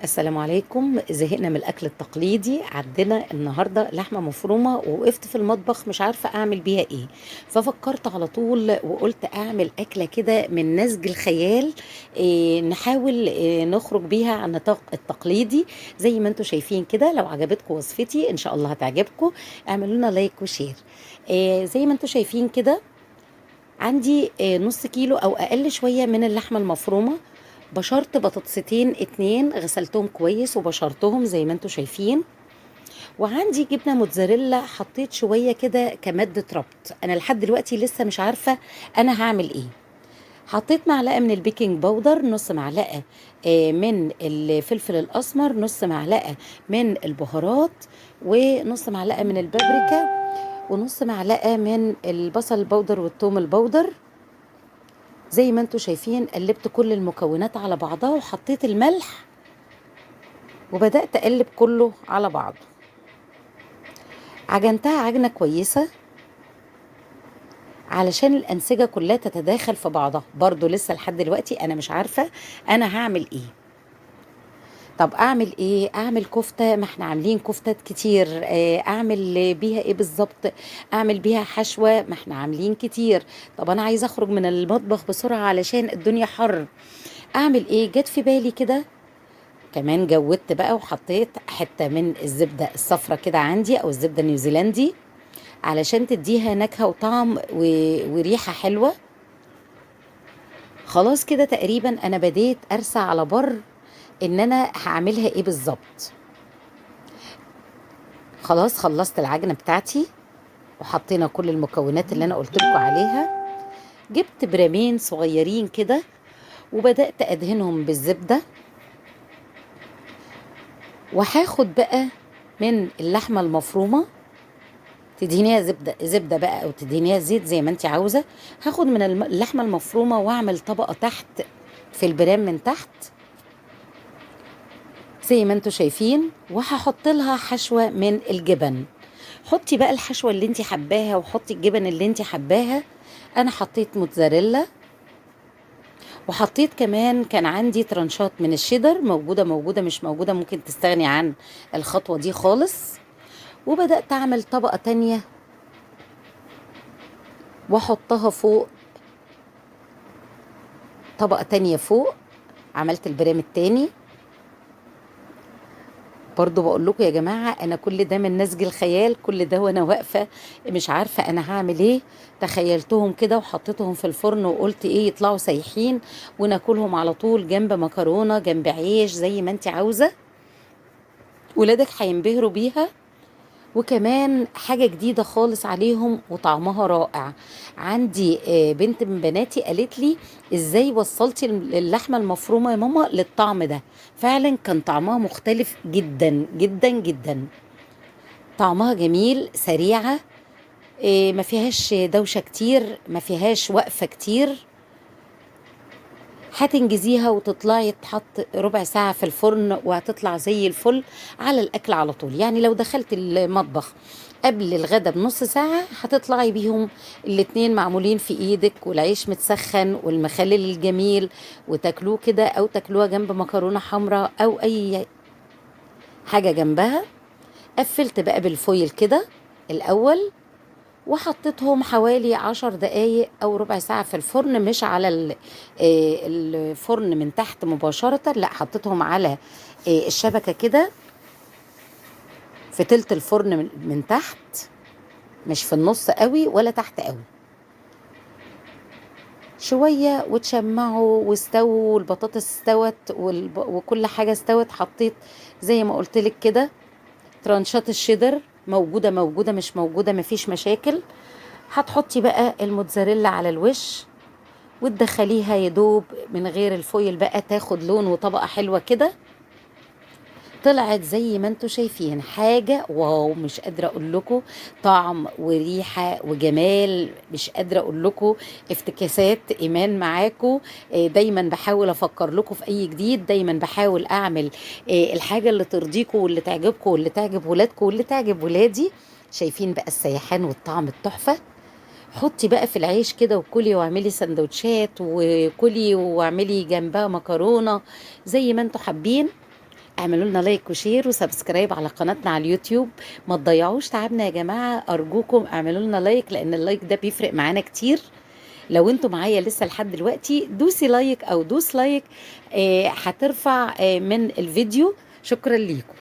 السلام عليكم. زهقنا من الاكل التقليدي، عندنا النهارده لحمه مفرومه ووقفت في المطبخ مش عارفه اعمل بيها ايه، ففكرت على طول وقلت اعمل اكله كده من نسج الخيال، نحاول نخرج بيها عن النطاق التقليدي زي ما انتم شايفين كده. لو عجبتكم وصفتي ان شاء الله هتعجبكم، اعملوا لنا like و share. زي ما انتم شايفين كده عندي نص كيلو او اقل شوية من اللحمة المفرومه، بشرت بطاطستين 2 غسلتهم كويس وبشرتهم زي ما انتم شايفين، وعندي جبنه موتزاريلا حطيت شوية كده كمادة ربط. انا لحد دلوقتي لسه مش عارفه انا هعمل ايه. حطيت معلقه من ال baking powder، نص معلقه من الفلفل الاسمر، نص معلقه من البهارات، ونص معلقه من البابريكا، ونص معلقه من البصل ال powder والثوم ال powder. زي ما انتم شايفين قلبت كل المكونات على بعضها وحطيت الملح وبدأت اقلب كله على بعضه. عجنتها عجنة كويسة علشان الأنسجة كلها تتداخل في بعضها. برضو لسه لحد دلوقتي انا مش عارفة انا هعمل ايه. طب اعمل ايه؟ اعمل كفتة، ما احنا عاملين كفتات كتير. اعمل بيها ايه بالظبط؟ اعمل بيها حشوة، ما احنا عاملين كتير. طب انا عايزة اخرج من المطبخ بسرعة علشان الدنيا حر، اعمل ايه؟ جت في بالي كده كمان جودت بقى وحطيت حتة من الزبدة الصفرة كده عندي، او الزبدة النيوزيلندي، علشان تديها نكهة وطعم وريحة حلوة. خلاص كده تقريبا انا بديت ارسى على بر ان انا هعملها ايه بالظبط. خلاص خلصت العجنة بتاعتي وحطينا كل المكونات اللي انا قلت لكم عليها. جبت برامين صغيرين كده وبدأت ادهنهم بالزبدة، وهاخد بقى من اللحمة المفرومة، تدهنيها زبدة بقى او تدهنيها زيت زي ما انت عاوزة. هاخد من اللحمة المفرومة واعمل طبقة تحت في البرام من تحت زي ما انتوا شايفين، وهحط لها حشوة من الجبن. حطي بقى الحشوة اللي انت حباها وحطي الجبن اللي انت حباها. انا حطيت موتزاريلا، وحطيت كمان كان عندي ترانشات من الشيدر، موجودة مش موجودة ممكن تستغني عن الخطوة دي خالص. وبدأت اعمل طبقة تانية واحطها فوق، طبقة تانية فوق. عملت البرام التاني برضو. بقول لكم يا جماعة أنا كل ده من نسج الخيال، كل ده وأنا واقفة مش عارفة أنا هعمل إيه. تخيلتهم كده وحطيتهم في الفرن وقلت إيه يطلعوا سايحين وناكلهم على طول جنب مكرونة جنب عيش زي ما أنت عاوزة، ولادك هينبهروا بيها. وكمان حاجة جديدة خالص عليهم وطعمها رائع. عندي بنت من بناتي قالت لي ازاي وصلتي اللحمة المفرومة يا ماما للطعم ده؟ فعلا كان طعمها مختلف جدا جدا جدا، طعمها جميل، سريعة، ما فيهاش دوشة كتير، ما فيهاش وقفة كتير، هتنجزيها وتطلعي تحط ربع ساعة في الفرن وهتطلع زي الفل على الأكل على طول. يعني لو دخلت المطبخ قبل الغدا بنص ساعة هتطلعي بيهم الاتنين معمولين في ايدك، والعيش متسخن والمخلل الجميل، وتاكلوه كده او تاكلوها جنب مكرونة حمراء او اي حاجة جنبها. قفلت بقى بالفويل كده الاول وحطيتهم حوالي 10 دقايق او ربع ساعة في الفرن، مش على الفرن من تحت مباشرة، لا حطيتهم على الشبكة كده في تلت الفرن من تحت، مش في النص قوي ولا تحت قوي شوية، وتشمعوا واستووا، والبطاطس استوت وكل حاجة استوت. حطيت زي ما قلتلك كده ترانشات الشيدر، موجودة موجودة مش موجودة مفيش مشاكل. هتحطي بقى الموتزاريلا على الوش وتدخليها يدوب من غير الفويل بقى، تاخد لون وطبقة حلوة كده. طلعت زي ما انتوا شايفين حاجة واو، مش قادرة اقول لكم طعم وريحة وجمال، مش قادرة اقول لكم. افتكاسات ايمان معاكم، دايما بحاول افكر لكم في اي جديد، دايما بحاول اعمل الحاجة اللي ترضيكم واللي تعجبكم واللي تعجب ولادكم واللي تعجب ولادي. شايفين بقى السيحان والطعم التحفة. حطي بقى في العيش كده وكلي واعملي سندوتشات، وكلي واعملي جنبها مكرونة زي ما انتوا حابين. اعملوا لنا like و share و subscribe على قناتنا على اليوتيوب. ما تضيعوش تعبنا يا جماعة، ارجوكم اعملوا لنا like، لان ال like ده بيفرق معانا كتير. لو انتوا معايا لسه لحد دلوقتي دوسي like او دوس like، هترفع من الفيديو. شكرا ليكم.